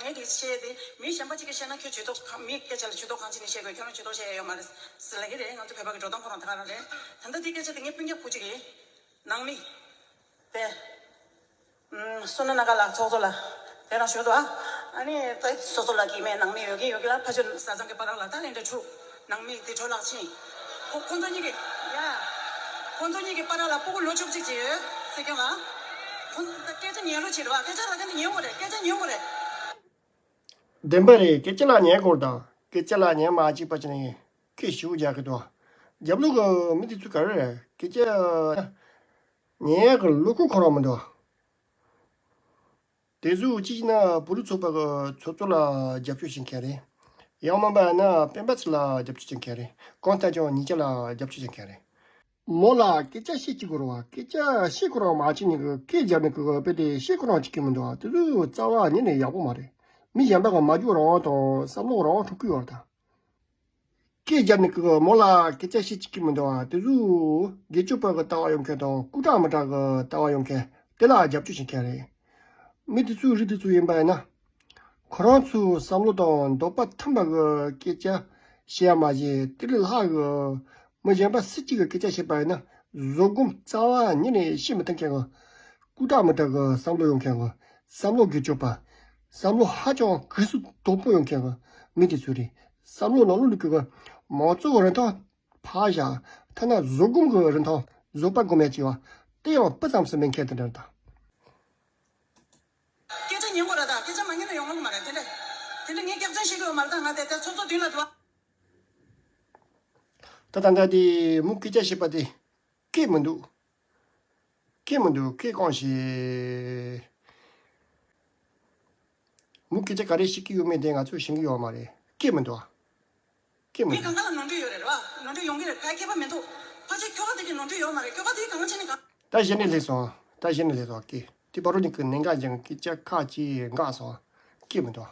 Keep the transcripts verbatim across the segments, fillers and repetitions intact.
ངས་དེ་བཤད་དེ་མི་གཞན་པ་གཅིག་གིས་བཤད་ན་ཁྱོད་ཇུས་གཏོགས་གང་མིའི་སྐད་ཆ་ལ་ཇུས་གཏོགས་གང་བྱེད་ནས་བཤད་དགོས། ཁྱོད་རང་ཇུས་གཏོགས་བཤད་ཡ་ཡོད་མ་རེད་ཟེར་ལབ་ཀྱི་རེད། ང་ཚོ་བོད་པ་གི་འགྲོ་སྟངས་ཁོ་རང་དེ་ག་རང་རེད། ད་ལྟ་དེའི་སྐད་ཆ་དེ་ངའི་སྤུན་ཀྱག་བུ་གཅིག་གིས་ནང་མི། དེ། ཨུམ། བསོད་ནམས་སྣ་དགའ་ལགས་ཚོགས་གཙོ་ལགས། དེ་རང་ཞུ་འདུག་ཨ། ཨ་ནི་ད་ཚོགས་གཙོ་ལགས་ཀྱིས་མེད་ནང་མི་ཡོད་ཀྱིན་ཡོད་ཀྱིན་ལ་ཕ་ཆོས་བཟའ་ཚང་གི་པ་རག་ལ་ད་ལན་འདྲ་ཆུ། ནང་མི་དེ་གྲོ་ལགས་ཕྱིན། ཁོ་ཁོ་ཚོ་གཉིས་ཀྱི་ཡ། ཁོ་ཚོ་གཉིས་ཀྱི་པ་རག་ལ་སྤུ་གུ་ལོ་བཅུ་གཅིག་ཅིག་ཡོད་ཟེར་ཀྱང་ལ། ཁོ་ཚོ་ད་སྐད་ཆ་ཉན་རོགས་བྱེད་རོགས་ཨ། སྐད་ཆ་ལ་ད་ནི་ཉན་དགོས་རེད། སྐད་ཆ་ཉན་དགོས་རེད། བདེན་པ་རེད། སྐད་ཆ་ལ་ཉན་དགོས་དང་སྐད་ཆ་ལ་ཉན་མ་བཅུག་པ་བྱས་ནས་སྐད་ཞུ་རྒྱག་གི་འདུག་རྒྱབ་ལོགས་ཀྱི་མི་དེ་ཚོ་ག་རེ་རེད། སྐད་ཆ་ཉན་ཡག་གི་བློ་ཁོག་ཁོ་རང་མི་འདུག་དེ་ཚོ་གཅིག་བྱས་ན་བོད་རིགས་ཚོགས་པ་གི་ཚོགས་གཙོ་ལ་རྒྱབ་སྐྱོར་བྱེད་མཁན་རེད། ཡང་མིན་པ་ན་སྤེན་པ་ཚེ་ལ་རྒྱབ་སྐྱོར་བྱེད་མཁན་རེད། གང་ལྟར་ཀྱང་ཉིས་བརྒྱ་ལ་རྒྱབ་སྐྱོར་བྱེད་མཁན་རེད། མོ་ལ་སྐད་ཆ་བཤད་ཅིག་དགོས་རེད་བ། སྐད་ཆ་བཤད་ཁོ་རང་མ་བྱེད་ནི་གི་སྐད་རྒྱབ་ནི་གི་དཔེ་དེ་བཤད་ཁོ་རང་བྱེད་ཀྱི་མི་འདུག་བ། དེ་ཚོ་རྩ་བ་ཉིད་ནས་ཡག་པོ་མ་རེད། མི་གཞན་པ་གི་མ་འཇོག་རང་དབང་དང་བསམ་བློ་རང་དབང་འཕྲོག་གི་ཡོད་རེད་ད། སྐད་རྒྱབ་ནི་གི་མོ་ལ་སྐད་ཆ་བཤད་ཅིག་གི་མི་འདུག་བ། དེ་ཚོ་དགེ་སྤྱོད་པ་གི་ལྟ་བ་ཡོད་མཁན་དང་སྐུ་དྲག་མི་དྲག་གི་ལྟ་བ་ཡོད་མཁན་དེ་ལ་རྒྱབ་སྐྱོར་བྱེད་མཁན་རེད། མི་དེ་ཚོའི་རིགས་དེ་ཚོ་ཡིན་པ་ཡིན་ན། ཁོ་རང་ཚོའི་བསམ་བློ་དང་འདོད་པ་མཐུན་པ་གི་སྐད་ཆ་བཤད་ཡ་མ་གཞི་དེ་ལས་ལྷག་གི་མི་གཞན་པ་སུ་གཅིག་གི་སྐད་ཆ་བཤད་པ་ཡིན་ན་བཟོད་སྒོམ་རྩ་བ་ཉིད་ནས་བཤད་མི་ཐུབ་མཁན་གི་སྐུ་དྲག་མི་དྲག་གི་བསམ་བློ་ཡོད་མཁན་གི་བསམ་བློ་དགེ་སྤྱོད་པ། བསམ་བློ་ཧ་ཅང་གུ་སུ་དོག་པོ་ཡོད་མཁན་གི་མི་དེ་ཚོ་རེད། བསམ་བློ་ནང་ལོགས་ལུག་གི་མང་གཙོ་གི་རིན་ཐང་ཕར་བཞག་ཐ་ན་བཟོད་སྒོམ་གི་རིན་ཐང་བཟོད་པ་སྒོམ་ཡ་བྱེད་བ་དེ་ཡང་སྤུ་ཙམ་སུ་མེད་མཁན་དེ་འདྲ་དང་། སྐད་ཆ་ཉན་དགོས་ར་ད། སྐད་ཆ་མ་ཉན་ན་ཡོང་ང་མ་རེད། དེ་འདྲ་དེ་འདྲ་ངས་སྐྱག་རྫུན་བཤད་གི་ཡོད་མ་རེད་ད། ང་དེ་དེ་ཚོགས་གཙོ་མདུན་ལ་འགྲོ། ད་ད་ལྟ་དེ་མོ་སྐད་ཆ་བཤད་པ་དེ་སྐད་མི་འདུག་སྐད་མི་འདུག་སྐད་གང་ཞིག་མོ་སྐད་ཆ་ག་རེ་བཤད་ཀྱི་ཡོད་མེད་དེ་ང་ཚོས་ཤེས་ཀྱི་ཡོད་མ་རེད། སྐད་མི་འདུག་སྐད་མི་འདུག་ངས་གང་ག་ལ་ནོར་འཁྲུལ་ཡོད་རེད་བ། ནོར་འཁྲུལ་ཡོང་གི་རེད། ག་ཁྱད་པར་མི་འདུག་ཕལ་ཆེར་ཁྱོ་ག་དེ་གི་ནོར་འཁྲུལ་ཡོད་མ་རེད། ཁྱོ་ག་དེ་གང་བྱས་ནས་གང་། ད་གཞི་ནས་སླེབས་སོང་། ད་གཞི་ནས་སླེབས་སོང་སྐད། དེ་བར་དུ་ཉིད་ཀྱི་ནད་འགག་ཅིང་སྐད་ཆ་ཁ་ཅིག་འགག་སོང་། སྐད་མི་འདུག་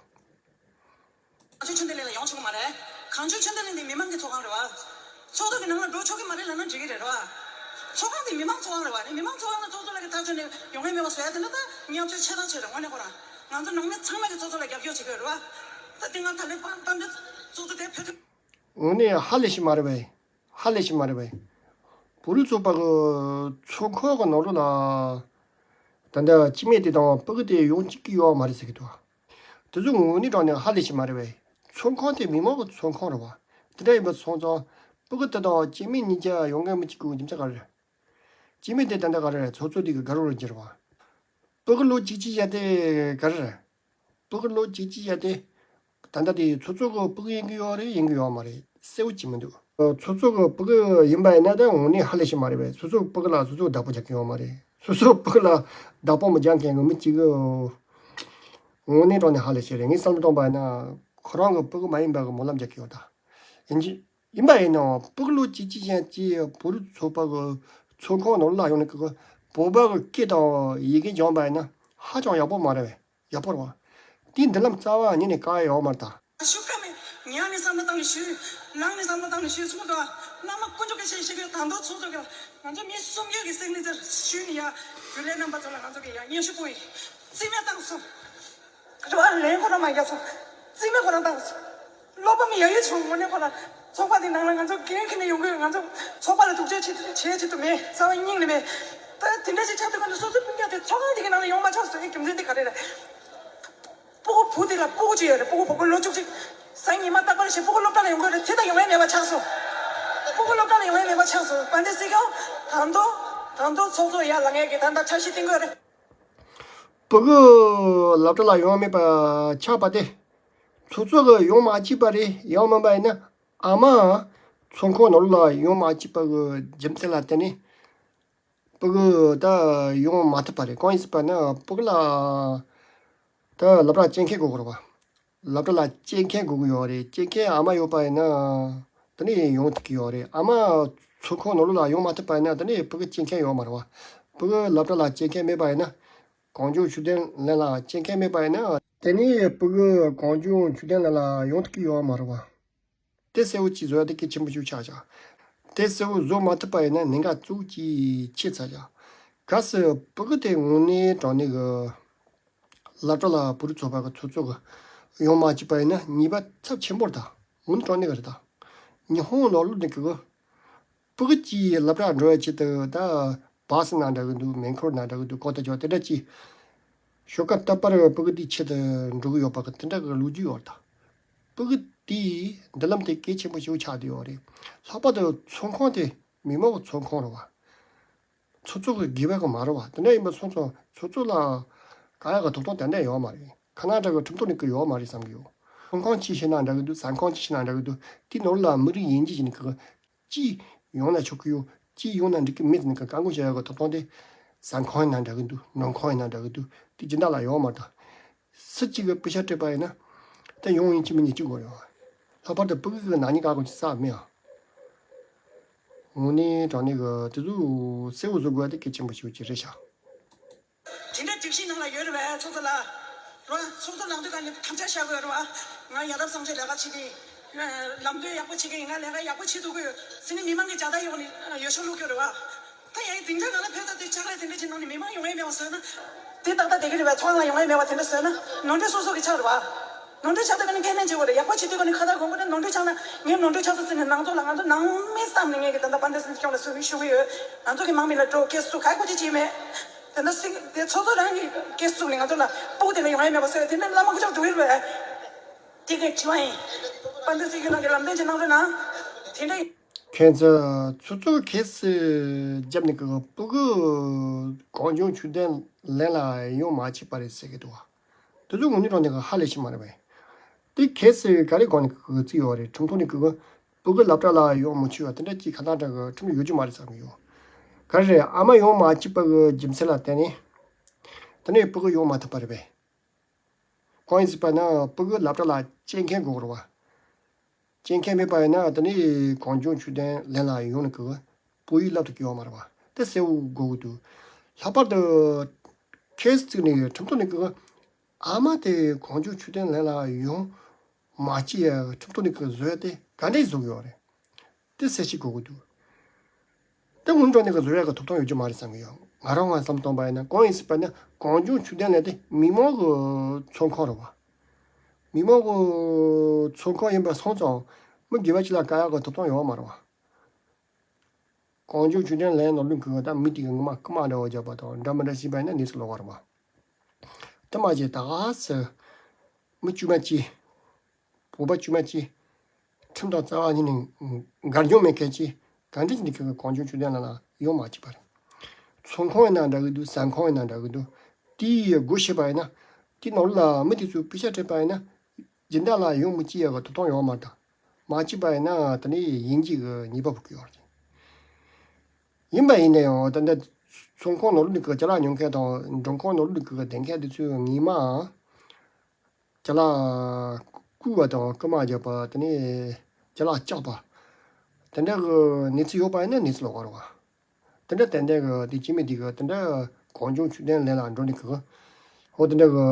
གངས་ལྗོངས་ཆོས་ལྡན་གླིང་ལ་ཡོང་ཆོག་གི་མ་རེད། གངས་ལྗོངས་ཆོས་ལྡན་གླིང་དེ་མི་མང་གི་ཚོགས་ཁང་རེད་བ། ཚོགས་འདུ་གི་ནང་ལ་འགྲོ་ཆོག་གི་མ་རེད་ལབ་ན་འགྲིག་གི་རེད་བ། ཚོགས་ཁང་དེ་མི་མང་ཚོགས་ཁང་རེད་བ། ནི་མི་མང་ཚོགས་ཁང་ལ་ཚོགས་གཙོ་ལགས་ཀྱིས་ཐག་གཅོད་ནས་ཡོང་ཡ་མེད་པ་བཟོ་ཡ་དེ་འདྲ་ད་བརྙས་བཅོས་ཆེ་ཐག་ཆོད་རེད། དངོས་གནས་ཁོ་རང་ང་ཚོ་ནང་མི་ཚང་མ་གི་ཚོགས་གཙོ་ལ་རྒྱབ་སྐྱོར་བྱེད་དགོས་རེད་བ། ད་དེ་སྔ་ད་ལན་པ་གཏམ་དཔེ་ཚོགས་གཙོ་དེ་ཕེབས་ཐུབ། དངོས་གནས་ཧ་ལས་ཤིག་མ་རེད་པས། ཧ་ལས་ཤིག་མ་རེད་པས། བོད་རིགས་ཚོགས་པ་གི་ཚོགས་ཁང་གི་ནང་ལོགས་ལ། ད་ལྟ་སྐྱེ་དམན་དེ་དང་སྤུ་གུ་དེ་ཡོང་བཅུག་གི་ཡོད་མ་རེད་ཟེར་གི་འདུག་དེ་ཚོ་དངོས་གནས་དྲང་གནས་ཧ་ལས་ཤིག་མ་རེད་པས། ཚོགས་ཁང་དེ་མི་མང་གི་ཚོགས་ཁང་རེད་བ། དེ་འདྲ་ཡིན་པ་སོང་ཙང་སྤུ་གུ་དེ་དང་སྐྱེ་དམན་གཉིས་ཆ་ཡོང་མཁན་མི་གཅིག་གི་རྒྱུ་མཚན་ག་རེ་རེད། སྐྱེ་དམན་དེ་ད་ལྟ་ག་རེ་རེད། ཚོགས་གཙོ་དེ་གི་དགའ་རོགས་རེད་ཟེར་བ། སྤུ་གུ་ལོ་གཅིག་གཅིག་བཞག་དེ་ག་རེ་རེད། སྤུ་གུ་ལོ་གཅིག་གཅིག་བཞག་དེ། ད་ལྟ་དེ་ཚོགས་གཙོ་གི་སྤུ་གུ་ཡིན་གི་ཡོད་རེད། ཡིན་གི་ཡོད་མ་རེད། གསལ་བོ་ཅིག་མི་འདུག་ཚོགས་གཙོ་གི་སྤུ་གུ་ཡིན་པ་ཡིན་ན་ད་དངོས་གནས་ཧ་ལས་ཤིག་མ་རེད་པས། ཚོགས་གཙོ་སྤུ་གུ་ལ་ཚོགས་གཙོ་བདག་པོ་རྒྱག་གི་ཡོད་མ་རེད། ཚོགས་གཙོ་སྤུ་གུ་ལ་བདག་པོ་མི་རྒྱག་མཁན་གི་མི་གཅིག་གི་དངོས་གནས་དྲང་གནས་ཧ་ལས་ཤིག་རེད། ངས་བསམ་བློ་གཏོང་པ་ཡིན་ན་ཁོ་རང་གི་སྤུ་གུ་མ་ཡིན་པ་གི་སྨོན་ལམ་རྒྱག་གི་ཡོད་ད། ཡིན་གྱི། ཡིན་པ་ཡིན་ནའང་སྤུ་གུ་ལོ་གཅིག་གཅིག་ཅན་གྱི་བོད་རིགས་ཚོགས་པ་གི་ཚོགས་ཁང་ནང་ལ་ཡོང་ནས་ཀྱི་བོད་པ་གི་སྐད་དང་ཡི་གེ་སྦྱངས་པ་ཡིན་ན་ཧ་ཅང་ཡག་པོ་མ་རེད་པས། ཡག་པོ་རེད་བ། དེའི་མདུན་ལམ་རྩ་བ་ཉིད་ནས་བཀག་ཡ་ཡོད་མ་རེད་ད། ཞུ་ཁ་མེད། ཉལ་ནས་བསམ་བློ་བཏང་ནས་ཞུས། ལངས་ནས་བསམ་བློ་བཏང་ནས་ཞུས་སོང་དོ། བླ་མ་དཀོན་མཆོག་གི་ཆེད་ཞིག་གི་དང་ཐོག་ཚོགས་གཙོ་གི་ང་ཚོ་མི་གསུམ་གྱི་གི་སིག་ནེ་ཅར་ཞུས་ནས་ཡ། རྒྱུན་ལས་རྣམ་པ་ཚོ་ལ་ང་ཚོ་གི་ཡ་སྙན་ཞུ་ཕུལ་ཡིན། རྩིས་མེད་བཏང་སོང་། རེ་བ་ལན་ཁོ་ན་མ་རྒྱབ་སོང་། རྩིས་མེད་ཁོ་ན་བཏང་སོང་། བློ་ཕམ་ཡ་ཡི་བྱུང་། དངོས་གནས་ཁོ་ན་ཚོགས་པ་འདི་ནང་ལ་ང་ཚོ་འགན་འཁྱེར་ནས་ཡོང་དགོས། ང་ཚོ་ཚོགས་པ་ལ་སྡུག་སྦྱོང་བྱེད་བྱེད་བྱེད་དུ་མེད། རྩ་བ་ཉིད་ནས་མེད། ད་དེ་འདྲ་ཞིག་ཆགས་དུས་ང་ཚོ་སོ་སོའི་སྤུན་ཀྱག་དེ་ཚོགས་ཁང་འདི་གི་ནང་ལ་ཡོང་མ་ཆོག་ཟེར་བའི་རྒྱུ་མཚན་འདི་ག་རེ་རེད། སྤུ་གུ་བུ་དེ་ལ་སྤུ་གུ་གཅིག་ཡོད་རེད། སྤུ་གུ་བུ་གུ་ལོ་བཅུ་གཅིག་གཟའ་ཉི་མ་རྟག་པར་ཞིག་སྤུ་གུ་སློབ་གྲྭ་ལ་ཡོང་གི་ཡོད་རེད། དེ་ད་ཡོང་ཡ་མེད་པ་ཆགས་སོང་། སྤུ་གུ་སློབ་གྲྭ་ལ་ཡོང་ཡ་མེད་པ་ཆགས་སོང་། བན་དེ་སྲིད་སྐྱོང་དང་ཐོག་དང་ཐོག་ཚོགས་གཙོ་ཡར་ལངས་ཡ་གི་ད་ལྟ་འཆར་གཞི་བཏིང་གི་ཡོད་རེད། སྤུ་གུ་སློབ་གྲྭ་ལ་ཡོང་མེད་པ་ཆགས་པ་དེ། ཚོགས་གཙོ་གི་ཡོང་མ་བཅུག་པ་རེད། ཡང་མིན་པ་ཡིན་ན་ཨ་མ་ཚོགས་ཁང་ནང་ལ་ཡོང་མ་བཅུག་པ་གི་རྒྱུ་མཚན་ལ་བརྟེན་ནས་སྤུ་གུ་ད་ཡོང་མ་ཐུབ་པ་རེད། གང་ཡིན་ཟེར་བ་ན་སྤུ་གུ་ལ་ད་སློབ་གྲྭ་སྐྱེལ་མཁན་དགོས་ཀྱི་རེད་བ། སློབ་གྲྭ་ལ་སྐྱེལ་མཁན་དགོས་ཀྱི་ཡོད་རེད། སྐྱེལ་མཁན་ཨ་མ་ཡོད་པ་ཡིན་ན་དེ་ནས་ཡོང་ཐུབ་ཀྱི་ཡོད་རེད། ཨ་མ་ཚོགས་ཁང་ནང་ལོགས་ལ་ཡོང་མ་ཐུབ་པ་ཡིན་ན་དེ་ནས་སྤུ་གུ་སྐྱེལ་མཁན་ཡོད་མ་རེད་བ། སྤུ་གུ་སློབ་གྲྭ་ལ་སྐྱེལ་མཁན་མེད་པ་ཡིན་ན། གངས་ལྗོངས་ཆོས་ལྡན་གླིང་ལ་སྐྱེལ་མཁན་མེད་པ་ཡིན་ན། དེ་ནས་སྤུ་གུ་གངས་ལྗོངས་ཆོས་ལྡན་གླིང་ལ་ཡོང་ཐུབ་ཀྱི་ཡོད་མ་རེད་བ། དེ་གསལ་བོ་ཅིག་བཟོ་ཡ་དེ་གལ་ཆེན་པོ་ཞིག་ཆགས་བཞག་དེ་གསལ་བོ་བཟོ་མ་ཐུབ་པ་ཡིན་ན་ཉེན་ཁ་ཙུག་ཅིག་ཆེ་ཚར་བཞག་གལ་སྲིད་སྤུ་གུ་དེ་དངོས་གནས་དྲང་གནས་གི་ སློབ་གྲྭ་ལ་བོད་རིགས་ཚོགས་པ་གི་ཚོགས་གཙོ་གི་ཡོང་མ་བཅུག་པ་ཡིན་ན་ཉེས་པ་ཚབས་ཆེན་པོ་རེད་ད། ངོ་ནས་དྲང་གནས་གི་རེད་ད། ཉི་ཧོང་ནང་ལོགས་ནས་གི་ཕྲུ་གུ་གཅིག་སློབ་གྲྭ་འགྲོ་བའི་ཆེད་དུ་ད་བཱ་སི་ནང་འགྲོ་གི་འདུག་མེ་འཁོར་ནང་འགྲོ་གི་འདུག་གོ་ཐག་ཆོད་དེ་འདྲ་གཅིག་ཞོགས་ཀ་རྟག་པར་ཕྲུ་གུ་དེའི་ཆེད་དུ་འགྲོ་གི་ཡོད་པ་གི་དེ་འདྲ་གི་ལོ་རྒྱུས་ཡོད་རེད་ད། ཕྲུ་གུ་དེའི་མདུན་ལམ་དེ་གལ་ཆེན་པོ་ཞིག་ཆགས་བསྡད་ཡོད་རེད། ལྷག་པར་དུ་ཚོགས་ཁང་དེ་མི་མང་གི་ཚོགས་ཁང་རེད་བ། ཚོགས་གཙོ་གི་དགེ་བའི་གི་མ་རེད་བ། དེ་འདྲ་ཡིན་པ་སོང་ཙང་ཚོགས་གཙོ་ལ་ག་ཡ་གི་ཐོབ་ཐང་དེ་འདྲ་ཡོད་མ་རེད། ཁ་ན་ཁྲ་གི་ཁྲིམས་ཐོག་ནས་གི་ཡོད་མ་རེད་བསམ་གི་ཡོད། ཚོགས་ཁང་ཅི་ཞིག་ན་འདྲ་གི་འདུག་ཟ་ཁང་ཅི་ཞིག་ན་འདྲ་གི་འདུག་དེ་ནོར་ལ་མི་རིགས་ཡིན་གཅིག་ཡིན་གི་ཅི་ཡོང་ན་ཆོག་གི་ཡོད། ཅི་ཡོང་ན་འགྲིག་གི་མེད་ཟེར་ནས་གི་བཀག་འགོག་བྱེད་ཡ་གི་ཐོབ་ཐང་དེ་ཟ་ཁང་ཡིན་ན་འདྲ་གི་འདུག་ནང་ཁང་ཡིན་ན་འདྲ་གི་འདུག་དེ་སྦྱིན་བདག་ལ་ཡོད་མ་རེད་ད། སུ་གཅིག་གིས་པེ་ཤ་སྤྲད་པ་ཡིན་ན། ད་ཡོང་ཡིན་གཅིག་མིན་གཅིག་དགོས་རེད་བ། ལྷག་པར་དུ་ཕྲུ་གུ་གི་ནག་ཉེས་བཀག་འགོག་བྱེད་ས་མེད་ཨ། དངོས་གནས་དྲང་གནས་གི་དེ་ཚོ་གསལ་བོ་བཟོ་དགོས་ཡ་དེ་གལ་ཆེན་པོ་ཞིག་ཅིག་རེད་ཤག་དེ་འདྲ་སྒྲིག་གཞི་ནང་ལ་ཡོད་རེད་བས། ཚོགས་གཙོ་ལགས། རེད་བ། ཚོགས་གཙོ་ལངས་དུས་ཀ་ནས་དམ་བཅའ་བཞག་དགོས་རེད་བ། ང་ཡ་རབས་གསང་སྤྱོད་ལས་ཀ་བྱེད་ཀྱི་ཡིན། ལམ་སྟོན་ཡག་པོ་བྱེད་ཀྱི་ཡིན། ང་ལས་ཀ་ཡག་པོ་བྱེད་ཐུབ་ཀྱི་ཡོད་ཟེར་ནས་མི་མང་གི་ལྕགས་རྟ་གཡོགས་ནས་འོས་ཤོག་བླུགས་ཀྱི་ཡོད་རེད་བ། ད་ཡ་ཡི་དེང་སང་ང་ལ་ཕེབས་ས་དེ་ལྕགས་ར་དེ་འདྲ་ཅིག་ནང་ནས་མི་མང་ཡོང་ཡ་མེད་པ་བཟོས་ན། དེ་ཏག་ཏག་བསྡད་ཀྱི་རེད་བས། ཚོགས་ཁང་ལ་ཡོང་ཡ་མེད་པ་དེ་འདྲ་བཟོས་ན་ནོར་འཁྲུལ་སོ་སོ་གི་ཆགས་རེད་བ། ནོར་འཁྲུལ་ཆགས་དུས་ཀ་ནས་ཁས་ལེན་བྱེད་དགོས་རེད། ཡག་པོ་བྱེད་དུས་ཀ་ནས་ཁ་བརྡ་དགོངས་པ་ནས་ནོར་འཁྲུལ་ཆགས་ན་ངས་ནོར་འཁྲུལ་ཆགས་སོང་ཟེར་ནས་ནང་ཚོགས་ལ་ང་ཚོ་ནང་མི་བསམ་ནས་ངས་ཀྱི་ད་ལྟ་དཔལ་ལྡན་སྲིད་སྐྱོང་ལ་གསོལ་རས་ཞུ་གི་ཡོད། ང་ཚོ་གི་དམག་མི་ལ་འགྲོ་སྐད་སུ་ག་གོ་ཅི་བྱེད་མེད། དེ་འདྲ་སྲིད་དེ་ཚོགས་གཙོ་རང་གི་སྐད་སུ་ནས་ང་ཚོ་ལ་སྤུ་གུ་དེ་ལ་ཡོང་ཡ་མེད་པ་བཟོས། དེ་འདྲ་བླ་མ་སྐུ་ཕྱྭ་སྡུག་ཡོད་པས། དེ་གའི་དྲི་བ་ཡིན། དཔལ་ལྡན་སྲིད་སྐྱོང་ལགས་ཀྱི་ལམ་སྟོན་ཅིག་གནང་རོགས་གནང་། དེ་འདྲ་ཡིན། ཁྱེད་ཚོ་ཚོགས་གཙོ་གི་གལ་སྲིད་རྒྱབ་ནས་གི་ཕྲུ་གུ་གངས་ལྗོངས་ཆོས་ལྡན་གླིང་ལ་ཡོང་མ་བཅུག་པ་རེད་ཟེར་གི་འདུག་བ། དེ་ཚོ་དངོས་གནས་དྲང་གནས་གི་ཧ་ལས་ཤེས་མ་རེད་པས། དེ་གལ་སྲིད་ག་རེ་སྒང་ནས་གི་བརྩིས་ཡོད་རེད། ཁྲིམས་ཐོག་ནས་གི་ཕྲུ་གུ་སློབ་གྲྭ་ལ་ཡོང་མི་ཆོག་བ་དེ་འདྲ་ཅིག་ཁ་ན་ཁྲ་གི་ཁྲིམས་ཡོད་རྒྱུ་མ་རེད་བསམ་གི་ཡོད། ག་རེ་རེད། ཨ་མ་ཡོང་མ་བཅུག་པ་གི་རྒྱུ་མཚན་ལ་བརྟེན་ནས་དེ་ནས་ཕྲུ་གུ་ཡོང་མ་ཐུབ་པ་རེད་པས། གང་ཡིན་ཟེར་བ་ན་ཕྲུ་གུ་སློབ་གྲྭ་ལ་སྐྱེལ་མཁན་དགོས་རེད་བ། སྐྱེལ་མཁན་མེད་པ་ཡིན་ན་དེ་ནས་གངས་ལྗོངས་ཆོས་ལྡན་གླིང་ལ་ཡོང་ནས་གི་བོད་ཡིག་བསླབ་ཐུབ་ཀྱི་ཡོད་མ་རེད་བ། དེ་གསལ་བོ་དགོས་ཀྱི་འདུག་ལྷག་པར་དུ་ཁྱེད་ཚོས་ནས་ཁྲིམས་ཐོག་ནས་གི་ཨ་མ་དེ་གངས་ལྗོངས་ཆོས་ལྡན་གླིང་ལ་ཡོང་མ་བཅུག་ཡ་ཁྲིམས་ཐོག་ནས་གི་བཟོ་ཡ་དེ་ག་འདྲས་བཟོ་གི་ཡོད་རེད། དེ་གསལ་བཤད་དགོས་ཀྱི་འདུག་དེ་སྔོན་འགྲོ་ནས་གི་བཟོ་ཡ་གི་ཐོབ་ཐང་ཡོད་རྒྱུ་མ་རེད་བསམ་གི་ཡོད། ང་རང་ང་བསམ་བཏང་པ་ཡིན་ན་གང་ཡིན་ཟེར་བ་ན་གངས་ལྗོངས་ཆོས་ལྡན་གླིང་དེ་མི་མང་གི་ཚོགས་ཁང་རེད་བ། མི་མང་གི་ཚོགས་ཁང་ཡིན་པ་སོང་ཙང་མི་སྒེར་པ་ཅིག་ལ་བཀག་ཡག་གི་ཐོབ་ཐང་ཡོད་མ་རེད་བ། གངས་ལྗོངས་ཆོས་ལྡན་གླིང་ནང་ལོགས་ཀྱི་ད་མི་དེ་གི་ངོ་མ་རྐུ་མ་འདྲ་བོ་བརྒྱབ་པ་དང་འདྲ་མི་འདྲ་བྱས་པ་ཡིན་ན་གནས་ཚུལ་ལོགས་ཀ་རེད་བ། དེ་མ་བྱས་ད་ག་སེ་མི་དཀྱུས་མ་གཅིག་བོད་པ་དཀྱུས་མ་གཅིག་ཁྲིམས་དང་རྩ་བ་ཉིད་ནས་འགལ་སྦྱོར་མེད་མཁན་གཅིག་ག་འདྲ་ཞིག་འདི་གི་གངས་ལྗོངས་ཆོས་ལྡན་གླིང་ལ་ཡོང་མ་བཅུག་པ་རེད། ཚོགས་ཁང་ཡིན་ན་འདྲ་གི་འདུག་ཟ་ཁང་ཡིན་ན་འདྲ་གི་འདུག་དེའི་སྒོ་ཕྱེ་བ་ཡིན་ན་དེའི་ནང་ལ་མི་དེ་ཚོས་པེ་ཤ་སྤྲད་པ་ཡིན་ན་སྦྱིན་བདག་ལ་ཡོང་མི་བཅུག་ཡག་གི་ཐོབ་ཐང་ཡོད་མ་རེད། མ་བཅུག་པ་ཡིན་ན་དེ་ནས་ཡིན་གཅིག་གི་ཉེས་པ་ཕོག་གི་ཡོད་རེད། ཡིན་པ་ཡིན་ན་ཡང་ད་ལྟ་ཚོང་ཁང་ནང་ལོགས་ཀྱི་ཅ་ལག་ཉོ་མཁན་དང་མགྲོན་ཁང་ནང་ལོགས་ཀྱི་བསྡད་མཁན་དེ་ཚོའི་ངོ་མ་ཅ་ལག་རྐུ་བ་དང་རྐུ་མ་རྒྱག་པ་དེ་ནས་ཅ་ལག་བཅག་པ་དེ་འདྲ་གི་གནས་ཚུལ་ཡོད་པ་ཡིན་ན་གནས་ཚུལ་ལོགས་ཀ་རེད་བ། དེ་འདྲ་ཏན་ཏན་གི་དེ་སྐྱེ་དམན་དེ་གི་དེ་འདྲ་གངས་ལྗོངས་ཆོས་ལྡན་གླིང་ལ་འགྲོ་ནས་གི་ཧོ་དེ་འདྲ་གི་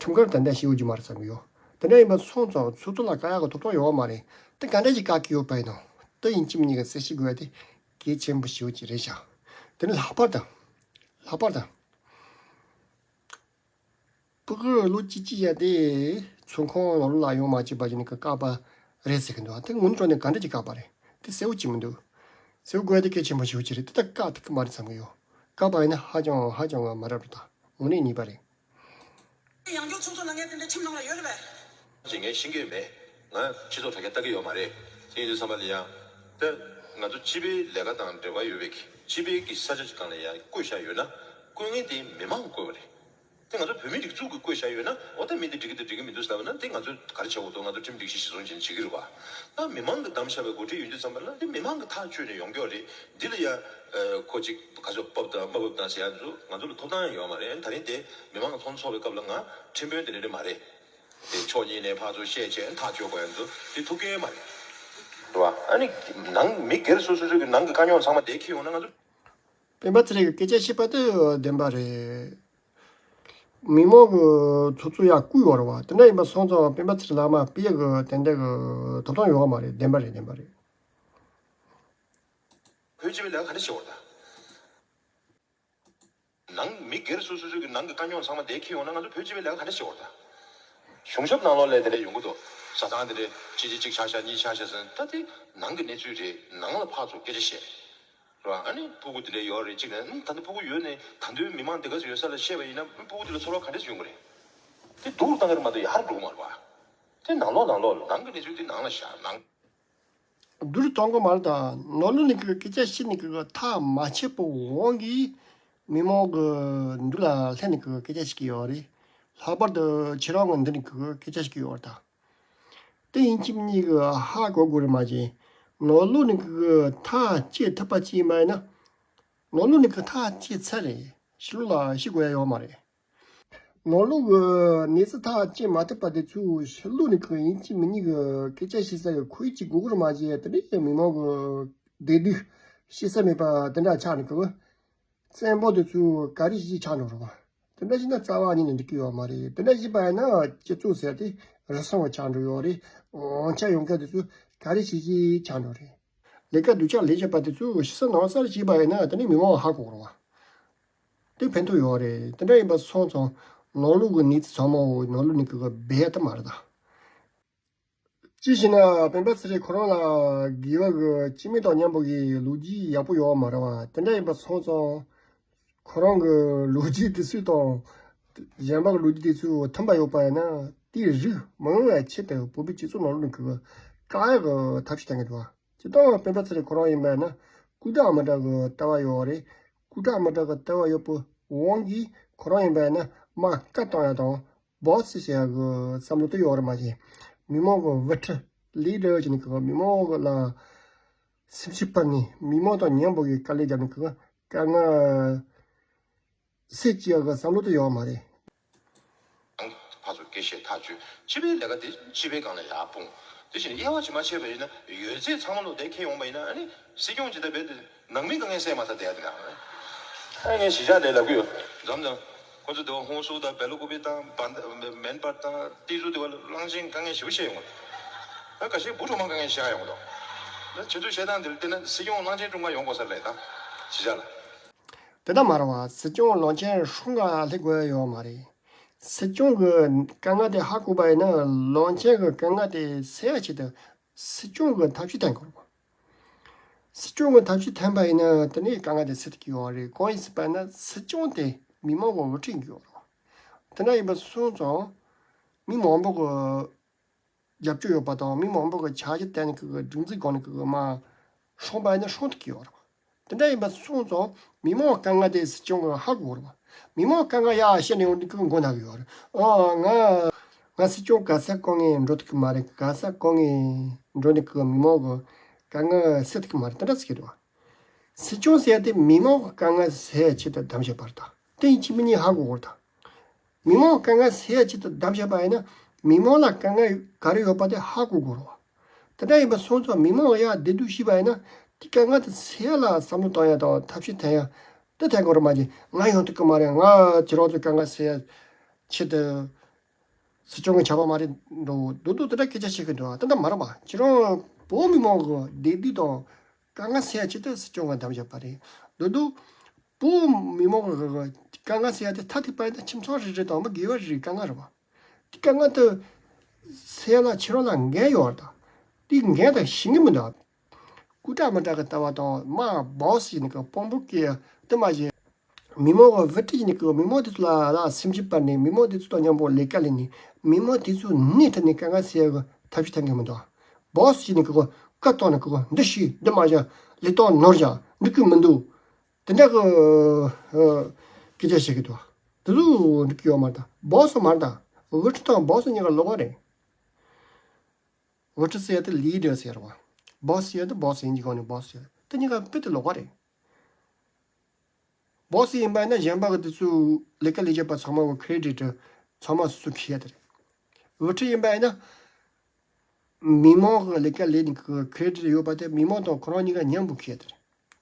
ཁྲིམས་འགལ་ཏན་ཏན་བྱེད་ཡོད་རྒྱུ་མ་རེད་བསམ་གི་ཡོད། དེ་འདྲ་ཡིན་པ་སོང་ཙང་ཚོགས་གཙོ་ལ་བཀག་ཡག་གི་ཐོབ་ཐང་ཡོད་མ་རེད། དེ་ག་འདྲ་ཞིག་བཀག་གི་ཡོད་པ་ཡིན་ནམ། དེ་ཡིན་གཅིག་མིན་གཉིས་ཀྱི་གསལ་བཤད་དགོས་ཡ་དེ་གལ་ཆེན་པོ་ཞེ་པོ་ཅིག་རེད་ཤག་དེ་ནི་ལྷག་པར་དུ་ལྷག་པར་དུ་ཕྲུ་གུ་ལོ་གཅིག་གཅིག་ཡ་དེ་ཚོང་ཁང་ནང་ལོགས་ལ་ཡོང་མ་བཅུག་པ་ཞིག་ནི་གི་བཀག་པ་རེད་ཟེར་གི་འདུག་དེ་དངོས་གནས་དྲང་གནས་ག་འདྲ་ཅིག་བཀག་པ་རེད། དེ་གསལ་བོ་ཅིག་མི་འདུག་གསལ་བོ་དགོས་ཡ་དེ་གལ་ཆེན་པོ་ཞེ་པོ་ཅིག་རེད། དེ་ད་བཀག་ཐུབ་གི་མ་རེད་བསམ་གི་ཡོད། བཀག་པ་ཡིན་ན་ཧ་ཅང་ཧ་ཅང་གི་མ་རབས་རེད་ད། དངོས་གནས་ཉེས་པ་རེད། ཡང་བསྐྱར་ཚོགས་གཙོ་ལ་ངས་དེ་འདྲའི་ཁྲིམས་ནང་ལ་ཡོད་རེད་པས། ཅིག་ངས་ཤེས་ཀྱི་ཡོད་མེད། ང་སྤྱི་ཚོགས་དྲ་རྒྱ་ལྟ་གི་ཡོད་མ་རེད། དེ་ཡིན་དུས་ཙམ་པ་ལ་ཡང་། ད་ང་ཚོ་སྤྱི་པའི་ལས་ཀ་དང་འབྲེལ་བ་ཡོད་པའི་སྤྱི་པའི་གི་ས་ཆ་ཅིག་སྒང་ལ་ཡང་བསྐོས་བཞག་ཡོད་ན་བསྐོས་མཁན་དེ་མི་མང་གིས་བསྐོས་པ་རེད། དེ་ང་ཚོ་བོད་མིའི་སྒྲིག་འཛུགས་ཀྱིས་བསྐོས་བཞག་ཡོད་ན་འོ་ད་མི་དེ་འགྲིག་གི་འདུག་འགྲིག་གི་མི་འདུག་ཟེར་བ་ན་དེ་ང་ཚོས་ག་རེ་བྱེད་དགོས་འདུག་ང་ཚོ་ཁྲིམས་སྒྲིག་གཞི་གཞིར་བཟུང་བྱས་ནས་བྱེད་ཀྱི་རེད་བ། ད་མི་མང་གིས་བདམས་བཞག་པའི་འགོ་ཁྲིད་ཡིན་དུས་ཙམ་པ་ལ་དེ་མི་མང་གིས་ཐག་གཅོད་ནས་ཡོང་གི་ཡོད་རེད། འདི་ལ་ཡ། ཁོ་ཅིག་ག་ཚོད་བབས་དང་མ་བབས་དང་ཟེར་ཡ་ཚོ་ང་ཚོ་ལ་ཐོབ་ཐང་ཡང་ཡོད་མ་རེད། ད་རིང་དེ་མི་མང་གི་ཚོགས་འཚོགས་པའི་སྐབས་ལ་ང་ཁྲིམས་དཔོན་དེ་འདྲ་རེད་མ་རེད། དེ་ཕྱོགས་གཉིས་ནས་ཕར་ཚུར་བཤད་བྱས་ཐག་གཅོད་དགོས་ཡ་ཚོ་དེ་ཐུབ་ཀྱི་མ་རེད། རེད་བ། ཨ་ནི་ནང་མི་སྒེར་སོ་སོ་སོ་གི་ནང་གི་དཀའ་རྙོག་ཚང་མ་དེ་འཁྱེར་ཡོང་ན་ང་ཚོ། སྤེན་པ་ཚེ་རིང་གི་སྐད་ཆ་བཤད་པ་དེ་བདེན་པ་རེད། མི་མང་གི་ཚོགས་གཙོ་ཡར་བསྐོས་ཡོད་རེད་བ། དེ་འདྲ་ཡིན་པ་སོང་ཙང་སྤེན་པ་ཚེ་རིང་ལགས་མར་ཕུད་ཡག་གི་དེ་འདྲ་གི་ཐོབ་ཐང་ཡོད་མ་རེད། བདེན་པ་རེད། བདེན་པ་རེད། བོད་སྤྱི་པའི་ལས་ཀ་ག་འདྲ་བྱེད་དགོས་རེད་ད། ནང་མི་སྒེར་སོ་སོ་སོ་གི་ནང་གི་དཀའ་རྙོག་ཚང་མ་དེ་འཁྱེར་ཡོང་ན་ང་ཚོ་བོད་སྤྱི་པའི་ལས་ཀ་ག་འདྲ་བྱེད་འོར་ད། གཞུང་ཞབས་ནང་ལོགས་ལས་དེ་འདྲ་ཡོང་གི་འདུག་བཟའ་ཚང་དེ་འདྲ་ཅི་ཅི་གཅིག་ཆགས་ཤག་གཉིས་ཆགས་ཤག་ཟེར་ད་དེ་ནང་གི་གནས་ཚུལ་རེད། ནང་ལ་ཕར་ཚུར་སྐད་ཆ་བཤད། རེད་བ། ཨ་ནི་སྤུ་གུ་དེ་འདྲ་ཡོད་རེད་གཅིག་ནས་ད་ལྟ་སྤུ་གུ་ཡོད་ནས་ད་ལྟའི་མི་མང་དེ་ག་ཚོད་ཡོད་ས་ལ་བཤད་པ་ཡིན་ན་སྤུ་གུ་དེ་ལ་ཚོར་བ་ག་འདྲ་ཞིག་ཡོང་གི་རེད། དེ་སྡུག་རུ་བཏང་གི་རེད་མ་གཏོགས་ཡར་འགྲོ་གི་མ་རེད་བ། དེ་ནང་ལོགས་ནང་ལོགས་ལ་ནང་གི་གནས་ཚུལ་དེ་ནང་ལ་བཞག་ནང་། བསྡུར་གཏོང་གི་མ་རེད་ད། ནོར་ལུག་ནི་གི་སྐད་ཆ་བཤད་ནི་གི་ཐག་མ་ཆད་པའི་དབང་གིས་མི་མང་གི་མདུན་ལ་སླེབས་ནི་གི་སྐད་ཆ་ཞིག་ཡོད་རེད། ལྷག་པར་དུ་ཁྱེད་རང་གི་འདི་ནི་གི་སྐད་ཆ་ཞིག་ཡོད་རེད་ད། དེ་ཡིན་གཅིག་མིན་གཉིས་གི་ཧ་གོ་དགོས་རེད་མ་གཞི། ནོར་ལུག་ནི་གི་ཐག་བཅད་ཐུབ་པ་ཅིག་མ་ཡིན་ན། ནོར་ལུག་ནི་གི་ཐག་བཅད་ཚར་རེད། ཕྱི་ལོགས་ལ་ཤི་དགོས་ཡ་ཡོད་མ་རེད། ནོར་ལུག་གི་ནི་ཚི་ཐག་བཅད་མ་ཐུབ་པ་དེ་ཚོ་ཕྱི་ལོགས་ནས་གི་ཡིན་གཅིག་མིན་གཉིས་གི་སྐད་ཆ་བཤད་ས་གི་ཁོར་ཡུག་ཅིག་དགོས་ཀྱི་རེད་མ་གཞི། དེ་འདྲའི་མི་མང་གི་བདེ་སྡུག་བཤད་ས་མེད་པ་དེ་འདྲ་ཆགས་ནས་གི་བཙན་པོ་དེ་ཚོ་ག་རེ་བྱེད་ཆགས་འགྲོ་རེད་བ། དེ་འདྲ་བྱས་ན་རྩ་བ་ཉིད་ནས་འགྲིག་གི་ཡོད་མ་རེད། དེ་འདྲ་བྱས་པ་ཡིན་ན་སྤྱི་ཚོགས་ཟེར་དེ་རུལ་སུངས་ཆགས་འགྲོ་ཡོད་རེད། དབང་ཆ་ཡོད་མཁན་དེ་ཚོ་ག་རེ་བྱེད་ཀྱི་ཆགས་འགྲོ་རེད། ལས་ཀ་སྡུག་ཅག་ལས་བྱེད་པ་དེ་ཚོས་ཕྱི་སེམས་ནང་སེམས་བྱས་པ་ཡིན་ན་དེ་ནི་མི་མང་ཧ་གོ་རེད་བ། དེ་ཕན་ཐོགས་ཡོད་རེད། དེ་འདྲ་ཡིན་པ་སོང་ཙང་ནོར་ལུག་གི་ནི་ཚི་ཚང་མ་འོ་ནོར་ལུག་ནི་གི་གི་སྦས་ཏེ་མ་རེད་ད། ཅི་ཞེ་ན་སྤེན་པ་ཚེ་རིང་ཁོ་རང་ལ་དགེ་བ་གི་སྐྱེ་དམན་དང་མཉམ་པོ་གི་ལོ་རྒྱུས་ཡག་པོ་ཡོད་མ་རེད་བ། དེ་འདྲ་ཡིན་པ་སོང་ཙང་ཁོ་རང་གི་ལོ་རྒྱུས་དེ་ཚོ་དང་གཞན་པ་གི་ལོ་རྒྱུས་དེ་ཚོ་མཐུན་པ་ཡོད་པ་ཡིན་ན་དེའི་རིགས་མང་བའི་ཆེད་དུ་བོད་པའི་སྤྱི་ཚོགས་ནང་ལོགས་ནས་གི་བཀག་ཡག་གི་ཐབས་ཤེས་གཏོང་གི་འདུག་བ། སྤྱིར་བཏང་སྤེན་པ་ཚེ་རིང་ཁོ་རང་ཡིན་པ་ཡིན་ན་སྐུ་དྲག་མི་དྲག་གི་ལྟ་བ་ཡོད་རེད། སྐུ་དྲག་མི་དྲག་གི་ལྟ་བ་ཡོད་པའི་དབང་གིས་ཁོ་རང་ཡིན་པ་ཡིན་ན་དམག་བཀག་གཏོང་ཡག་དང་། སྦོ་སི་ཟེར་ཡག་གི་བསམ་བློ་དེ་ཡོད་རེད་མ་གཞི། མི་མང་གི་དབུ་ཁྲིད་ལི་ཌར་བྱས་ནས་གི་མི་མང་གི་ལ་སེམས་ཤུགས་སྤར་ནས་མི་མང་དང་མཉམ་པོ་གི་དཀའ་ལས་བརྒྱབ་ནས་གི་དཀའ་ངལ་སེལ་བྱེད་ཡག་གི་བསམ་བློ་དེ་ཡོད་མ་རེད། ཕར་ཚུར་སྐད་བཤད་ཐག་གཅོད་སྤྱི་པའི་ལས་ཀ་དེ་སྤྱི་པའི་སྒང་ལ་ཡར་སྤུངས། དེ་བཞིན་དབྱེ་བ་ཕྱེ་མ་ཕྱེ་བ་ཡིན་ན་ཡོད་ཚད་ཚང་མ་ལོ་དེ་འཁྱེར་ཡོང་བ་ཡིན་ན་ཨ་ནི་སྲིད་སྐྱོང་ཇི་ལྟར་རྦད་དེ་ནང་མི་དཀའ་ངལ་སེལ་མ་ཐུབ་བསྡད་ཡ་དེ་ན། ཨ་ངས་གཞིས་ཆགས་ནས་ལབ་གི་ཡོད། འཛམ་འཛམ། ཁོ་ཚོ་དེ་བ་ཧོང་སུ་དང་བེ་ལུ་ཀུ་པི་དང་བན་མེན་པར་དང་ཏི་ཟུ་དེ་བ་གླང་ཆེན་དཀའ་ངལ་ཞེ་པོ་བཤད་ཡོང་གི་འདུག་ད་ཁ་ཤས་བུ་ཕྲུག་མང་དཀའ་ངལ་བཤད་ཡོང་གི་འདུག་ད་ཁྱེད་ཚོས་བཤད་སྟངས་དེ་ལ་བལྟས་ན་སྲིད་སྐྱོང་གླང་ཆེན་སྲུང་ག་ཡོང་དགོས་ས་རེད་ད། གཞིས་ཆགས་ལ། དེ་ལྟར་མ་རེད་བ། སྲིད་སྐྱོང་གླང་ཆེན་སྲུང་ག་སླེབས་དགོས་ཡ་ཡོད་མ་རེད། སྲིད་སྐྱོང་གི་དཀའ་ངལ་དེ་ཧ་གོ་བ་ཡིན་ན་གླང་ཆེན་གི་དཀའ་ངལ་དེ་སེལ་ཡ་ཆེད་དུ་སྲིད་སྐྱོང་གི་ཐབས་ཤེས་གཏོང་དགོས་རེད་བ། སྲིད་སྐྱོང་གི་ཐབས་ཤེས་འཐེན་པ་ཡིན་ན་དེ་ནས་དཀའ་ངལ་དེ་སེལ་ཐུབ་ཀྱི་ཡོད་རེད། གང་ཡིན་ཟེར་བ་ན་སྲིད་སྐྱོང་དེ་མི་མང་གི་དབུ་ཁྲིད་ཡིན་གྱི་ཡོད་རེད། དེ་འདྲ་ཡིན་པ་སོང་ཙང་མི་མང་པོ་གི་རྒྱབ་སྐྱོར་ཡོད་པ་དང་མི་མང་པོ་གི་ཆ་རྒྱུས་བརྟེན་ནས་གི་སྒྲིག་འཛུགས་སྒང་ནས་གི་མ་སྲུང་པ་ཡིན་ན་སྲུང་ཐུབ་ཀྱི་ཡོད་རེད། དེ་འདྲ་ཡིན་པ་སོང་ཙང་མི་མང་དཀའ་ངལ་དེ་སྲིད་སྐྱོང་གི་ཧ་གོ་རེད་བ། མི་མང་དཀའ་ངལ་ཡ་བཤད་ནས་ཡོང་དུས་ཀྱི་མགོ་ན་གི་ཡོད་རེད། ཨ་ང་ང་སྲིད་སྐྱོང་ག་ས་གང་ངས་འགྲོ་ཐུབ་ཀྱི་མ་རེད། ག་ས་གང་ངས་འགྲོ་ནས་ཀྱི་མི་མང་གི་དཀའ་ངལ་སེལ་ཐུབ་ཀྱི་མ་རེད། དེ་འདྲ་ཟེར་གྱི་འདུག་བ། སྲིད་སྐྱོང་ཟེར་ཡ་དེ་མི་མང་གི་དཀའ་ངལ་སེལ་ཡ་ཆེད་དུ་བདམས་བྱས་པ་རེད་ད། དེ་ཡིན་གཅིག་མིན་གཉིས་ཧ་གོ་དགོས་རེད་ད། མི་མང་དཀའ་ངལ་སེལ་ཡ་ཆེད་དུ་བདམས་བྱས་པ་ཡིན་ན་མི་མང་ལ་དཀའ་ངལ་ག་རེ་ཡོད་པ་དེ་ཧ་གོ་དགོས་རེད་བ། དེ་འདྲ་ཡིན་པ་སོང་ཙང་མི་མང་ལ་ཡ་བདེ་སྡུག་ཤེས་པ་ཡིན་ན་དེ་དཀའ་ངལ་དེ་སེལ་ཡ་ལ་བསམ་བློ་གཏོང་ཡ་དང་ཐབས་ཤེས་འཐེན་ཡ་དེ་འཐེན་དགོས་རེད་མ་གཞི། ང་ཡོང་ཐུབ་ཀྱི་མ་རེད། ང་ཁྱེད་རང་ཚོའི་དཀའ་ངལ་སེལ་ཡ་ཆེད་དུ་སྲིད་སྐྱོང་གི་ཆགས་པ་མ་རེད་འགྲོ་འདུག་འདུག་དེ་འདྲ་སྐད་ཆ་བཤད་གི་འདུག་དེ་འདྲ་མ་རེད་པ། ཁྱེད་རང་བོད་མི་མང་གི་བདེ་སྡུག་དང་དཀའ་ངལ་སེལ་ཡ་ཆེད་དུ་སྲིད་སྐྱོང་གི་འདམ་བཞག་པ་རེད་འདུག་འདུག་བོད་མི་མང་གི་དཀའ་ངལ་སེལ་ཡ་དེ་ཐ་ཐིག་པ་ཡིན་ན་ཁྱིམ་ཚང་རེ་རེ་དང་མི་སྒེར་བ་རེ་རེའི་དཀའ་ངལ་རེད་པ། དེ་དཀའ་ངལ་དེ་སེལ་ཡ་ལ་ཁྱེད་རང་ལ་འགན་ཡོད་རེད་ད། དེ་འགན་དང་ཤེས་ཀྱི་མི་འདུག་སྐུ་དྲག་མི་དྲག་གི་ལྟ་བ་དང་མ་སྦོ་སི་ནི་གི་དཔོན་པོ་སྐད་དེ་མ་བྱེད། མི་མང་གི་བུ་ཁྲིད་ནི་གི་མི་མང་དེ་ཚོ་ལ་ལ་སེམས་ཤུགས་སྤར་ནས་མི་མང་དེ་ཚོ་དང་མཉམ་པོ་ལས་ཀ་ལས་ནས་མི་མང་དེ་ཚོ་སྣེ་ཁྲིད་ནས་དཀའ་ངལ་སེལ་གི་ཐབས་ཤེས་གཏོང་གི་མི་འདུག་སྦོ་སི་ནི་གི་བཀའ་བཏང་ནི་གི་འདི་ཤེས་འདི་མ་བྱ་ལས་སྟངས་ནོར་བྱ་འགྲིག་གི་མི་འདུག་དེ་འདྲ་གི་སྐད་ཆ་བཤད་གི་འདུག་དེ་ཚོ་འགྲིག་གི་ཡོད་མ་རེད་ད། སྦོ་སི་མ་རེད་ད། བུ་ཁྲིད་དང་སྦོ་སི་གཉིས་ཀ་ལོགས་ཀ་རེད། བུ་ཁྲིད་ཟེར་ཡ་དེ་ལི་ཌར་ཟེར་བ། སྦོ་སི་ཟེར་ཡ་དེ་སྦོ་སི་ཡིན་གྱི་གོ་ནས་སྦོ་སི་ཟེར། དེ་གཉིས་ཀ་དཔེ་དེ་ལོགས་ཀ་རེད། སྦོ་སི་ཡིན་པ་ཡིན་ན་གཞན་པ་གི་དེ་ཚོའི་ལས་ཀ་ལས་བྱེད་པ་ཚང་མ་གི་ཁེ་རེ་ཌིཊ་ཚང་མ་སུ་ཁྱེར་ཡ་དེ་རེད། བུ་ཁྲིད་ཡིན་པ་ཡིན་ན་མི་མང་གི་ལས་ཀ་ལས་ནི་གི་ཁེ་རེ་ཌིཊ་ཡོད་པ་དེ་མི་མང་དང་ཁོ་རང་གཉིས་ཀ་མཉམ་པོ་ཁྱེར་ཡ་དེ་རེད།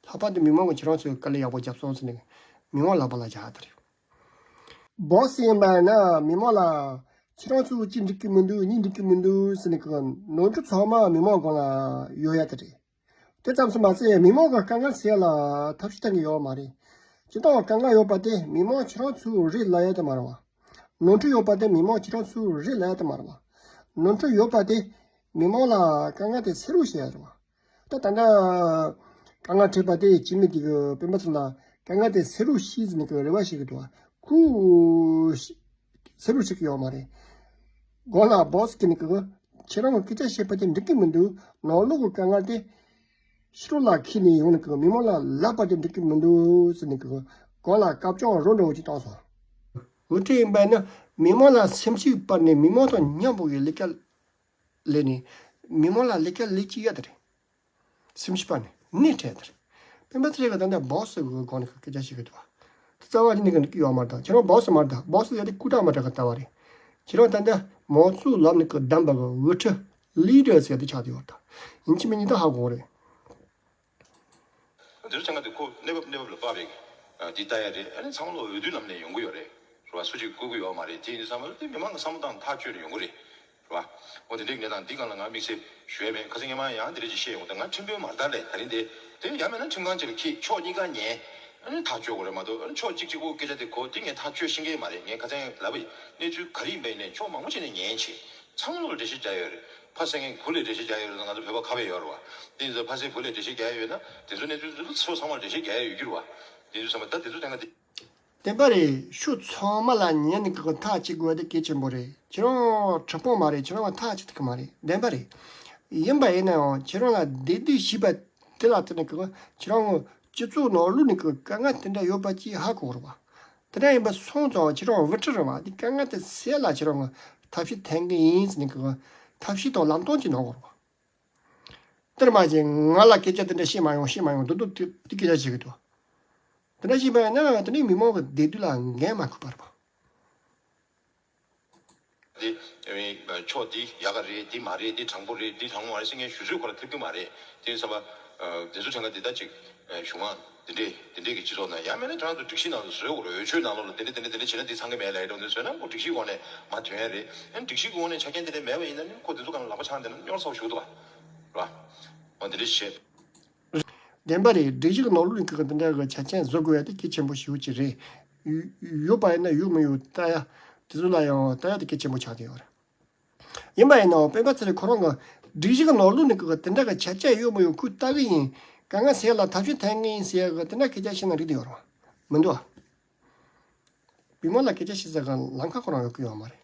ལྷག་པར་དུ་མི་མང་གི་ཁྱེད་རང་ཚོས་དཀའ་ལས་ཡག་པོ་བརྒྱབ་སོང་ཟེར་ནས་མི་མང་ལག་པ་ལ་བཞག་ཡ་དེ་རེད། སྦོ་སི་ཡིན་པ་ཡིན་ན་མི་མང་ལ་ཁྱེད་རང་ཚོ་གཅིག་འགྲིག་གི་མི་འདུག་གཉིས་འགྲིག་གི་མི་འདུག་ཟེར་ནས་གི་ནོར་འཁྲུལ་ཚང་མ་མི་མང་སྒང་ལ་ཡོད་ཡ་དེ་རེད། དེ་ཙམ་དུ་མ་ཟད་མི་མང་གི་དཀའ་ངལ་སེལ་ཡ་ལ་ཐབས་ཤེས་གཏང་གི་ཡོད་མ་རེད། སྤྱིར་བཏང་དཀའ་ངལ་ཡོད་པ་དེ་མི་མང་ཁྱེད་རང་ཚོས་རེད་ལབ་ཡ་དེ་མ་རེད་བ། ནོར་འཁྲུལ་ཡོད་པ་དེ་མི་མང་ཁྱེད་རང་ཚོས་རེད་ལབ་ཡ་དེ་མ་རེད་བ། ནོར་འཁྲུལ་ཡོད་པ་དེ་མི་མང་ལ་དཀའ་ངལ་དེ་སེལ་རོགས་བྱེད་ཡ་རེད་བ། ད་ད་ལྟ་དཀའ་ངལ་འཕྲད་པ་དེ་སྤྱི་མི་དེ་གི་སྤེན་པ་ཚོ་ལ་དཀའ་ངལ་དེ་སེལ་རོགས་བྱེད་ཟེར་ནས་གི་རེ་བ་བྱེད་གི་འདུག་བ། ཁོས་སེལ་རོགས་བྱེད་གི་ཡོད་མ་རེད། གོང་ལ་སྦོ་སི་གིས་ནི་གི་ཁྱེད་རང་གི་སྐད་ཆ་བཤད་པ་དེ་འགྲིག་གི་མི་འདུག་ནང་ལོགས་གི་དཀའ་ངལ་དེ་ཕྱི་ལོགས་ལ་ཁྱེར་ནས་ཡོང་ནས་གི་མི་མང་ལ་ལབ་པ་དེ་འགྲིག་གི་མི་འདུག་ཟེར་ནས་གི་གོང་ལ་སྐབས་བཅོ་ལྔ་རོ་འདྲ་བོ་ཅིག་བཏང་སོང་། དབུ་ཁྲིད་ཡིན་པ་ཡིན་ན་མི་མང་ལ་སེམས་ཤུགས་སྤར་ནས་མི་མང་དང་མཉམ་པོ་ཡི་ལས་ཀ་ལས་ནས་མི་མང་ལ་ལས་ཀ་ལས་ཀྱི་ཡོད་དེ་རེད། སེམས་ཤུགས་སྤར་ནས་སྣེ་ཁྲིད་དེ་རེད། སྤེན་པ་ཚེ་རིང་གི་ད་ལྟ་སྦོ་སི་གི་སྒང་ནས་སྐད་ཆ་བཤད་གི་འདུག་བ། རྩ་བ་ཉིད་ནས་གི་འགྲིག་གི་ཡོད་མ་རེད། ད་ཁྱེད་རང་སྦོ་སི་མ་རེད། ད་སྦོ་སི་ཡ་དེ་སྐུ་དྲག་མ་དྲག་གི་ལྟ་བ་རེད། ཁྱེད་རང་ད་ལྟ་མང་གཙོའི་ལམ་ནས་གི་བདམས་པ་གི་དབུ་ཁྲིད་ལི་ཌར་ཟེར་ཡ་དེ་ཆགས་བསྡད་ཡོད་རེད། ད་ཡིན་གཅིག་མིན་གཉིས་ད་ཧ་གོ་གི་རེད། དེ་ཚོ་ཆ་ཚང་དེ་ཁོ་གནས་བབ་གནས་བབ་ལ་དཔག་པའི་ཨ་འདི་ལྟ་ཡ་རེད། ཨ་ནི་ཚང་མ་ལོ་འོས་བསྡུ་ལམ་ནས་ཡོང་གི་ཡོད་རེད། རེད་བ། སུ་གཅིག་བསྐོ་གི་ཡོད་མ་རེད། དེ་ཡིན་དུས་ཙམ་པ་ལ་དེ་མི་མང་གི་བསམ་བློ་བཏང་ཐག་གཅོད་ནས་ཡོང་གི་རེད། རེད་བ། འོ་དེ་འདྲའི་གནས་སྟངས་འདི་སྒང་ལ་ང་དམིགས་བསལ་ཞུ་ཡ་མེད། ཁ་སང་སྔོན་མ་ཡང་དེ་འདྲ་ཅིག་བཤད་ཡོང་། ད་ང་ཁྲིམས་དཔོན་མ་རེད་ད་ལས། ད་རིང་དེ་དེ་ཡང་མེད་ན་ཁྲིམས་ཁང་ཅིག་ལ་འཁྱེར་ཕྱོགས་གཉིས་ཀ་ཉན། ཨ་ནི་ཐག་གཅོད་དགོས་རེད་མ་གཏོགས། ཨ་ནི་ཕྱོགས་གཅིག་གཅིག་པོ་སྐད་ཆ་དེ་གོ་དེ་ངས་ཐག་གཅོད་ཤེས་ཀྱི་མ་རེད། ངས་ཁ་སང་ཡང་ལབ་པ་ཡིན། གནས་ཚུལ་ག་རེ་ཡིན་པ་ཡིན་ནའི་ཕྱོགས་མང་པོ་ཅིག་ནས་ཉན་བྱས། ཚང་མ་ལོ་འགྲེལ་བཤད་རྒྱག་ཡོད་རེད། ཕ་སེ་ངན་གུ་ལས་འགྲེལ་བཤད་རྒྱག་ཡོད་རེད། ང་ཚོ་བོད་པ་ཁ་བས་ཡོད་རེད་བ། དེ་ཡིན་ཙང་ཕ་སེ་བུ་ལས་འགྲེལ་བཤད་རྒྱག་ཡོད་ན་དེ་ཚོ་གནས་ཚུལ་དེ་ཚོ་ཚང་མ་འགྲེལ་བཤད་རྒྱག་ཡོད་རྒྱུ་རེད་བ། དེ་ཚོ་ཚང་མ་ད་དེ་ཚོ་གཏན་འཁེལ་དེ། བདེན་པ་རེད། ཕྱོགས་ཚང་མ་ལ་ཉན་ནས་གི་ཐག་གཅོད་དགོས་དེ་གལ་ཆེན་པོ་རེད། ཁྱེད་རང་གྲུ་དཔོན་མ་རེད། ཁྱེད་རང་ལ་ཐག་གཅོད་ཐུབ་ཀྱི་མ་རེད། བདེན་པ་རེད། ཡིན་པ་ཡིན་ན་ཡང་ཁྱེད་རང་ལ་བདེ་སྡུག་ཞུས་པ་དེ་ལ་བརྟེན་ནས་གི་ཁྱེད་རང་སྤྱི་ཚོགས་ནང་ལོགས་ནས་གི་དཀའ་ངལ་དེ་འདྲ་ཡོད་པ་ཅིག་ཧ་གོ་རེད་བ། དེ་འདྲ་ཡིན་པ་སོང་ཙང་ཁྱེད་རང་དབུ་ཁྲིད་རེད་བ། དེ་དཀའ་ངལ་དེ་སེལ་ལ་ཁྱེད་རང་གི་ཐབས་ཤེས་འཐེན་གི་ཡིན་ཟེར་ནས་གི་ཐབས་ཤེས་དང་ལམ་སྟོན་ཅིག་གནང་དགོས་རེད་བ། དེར་མ་ཟད་ང་ལ་སྐད་ཆ་དེ་འདྲ་བཤད་མ་ཡོང་། བཤད་མ་ཡོང་། སྡུག་སྡུག་དེ་དེ་སྐད་ཆ་བཤད་གི་འདུག་དེ་འདྲ་བཤད་པ་ཡིན་ན་དེ་ནི་མི་མང་གི་བདེ་སྡུག་ལ་འགན་མ་འཁུར་བ་རེད་བ། འདི་ཕྱོགས་འདི་ཡག་ག་རེད། འདི་མ་རེད། འདི་དྲང་པོ་རེད། འདི་དྲང་པོ་མ་རེད་ཟེར་མཁན་ཞུ་ཚོད་ཁོ་ར་ཐེབས་ཀྱི་མ་རེད། དེ་ཡིན་ཙང་དེ་ཚོ་ཐང་ག་འདི་ལྟ་ཅིག་གཞུང་མང་འདི་འདྲས་འདི་འདྲས་ཀྱི་སྤྱི་ཚོགས་ནང་ཡང་མིན་ན་ཁྱེད་རང་ཚོ་སྒྲིག་གཞི་ནང་དུ་བཟོས་དགོས་རེད། འོས་ཆོས་ནང་ལོགས་ལ་འདི་འདྲས་འདི་འདྲས་འདི་འདྲས་བྱས་ན་འདི་ཚང་གི་མེད་ལབ་ཡ་འདྲ་བོ་འདི་བཟོས་ན་ཁོ་སྒྲིག་གཞིའི་སྒོ་ནས་མར་ཐོན་ཡ་རེད། ཨ་ནི་སྒྲིག་གཞིའི་སྒོ་ནས་ཆ་རྐྱེན་དེ་འདྲས་མེད་པ་ཡིན་ན་ནི་ཁོ་དེ་ཚོ་གང་ལ་ལག་པ་འཆང་བསྡད་ན་རྙོག་ཚ་པོ་ཞིག་འདུག་བ། རེད་བ། འོ་འདི་འདྲས་བྱས། བདེན་པ་རེད། སྒྲིག་གཞི་གི་ནང་ལོགས་ནས་གི་འདི་འདྲ་གི་ཆ་རྐྱེན་བཟོ་དགོས་ཡ་དེ་གལ་ཆེན་པོ་ཞེ་པོ་ཅིག་རེད། ཡོད་ཡོད་པ་ཡིན་ན་ཡོད། མི་ཡོད་ལྟ་ཡ་དེ་ཚོ་ལ་ཡང་ལྟ་ཡ་དེ་གལ་ཆེན་པོ་ཆགས་བསྡད་ཡོད་རེད། ཡིན་པ་ཡིན་ནའང་སྤེན་པ་ཚེ་རིང་ཁོ་རང་གི་སྒྲིག་གཞི་གི་ནང་ལོགས་ནས་གི་དེ་འདྲ་གི་ཆ་རྐྱེན་ཡོད་མི་ཡོད་ཁོས་ལྟ་གི་ཡིན། དཀའ་ངལ་སེལ་ལ་ཐབས་ཤེས་འཐེན་གི་ཡིན་ཟེར་ཡ་གི་དེ་འདྲ་སྐད་ཆ་བཤད་ན་འགྲིག་བསྡད་ཡོད་རེད་བ། མི་འདུག་བ། མི་མང་ལ་སྐད་ཆ་བཤད་ས་གི་ལམ་ཁ་ཁོ་རང་ཡོད་གི་ཡོད་མ་རེད།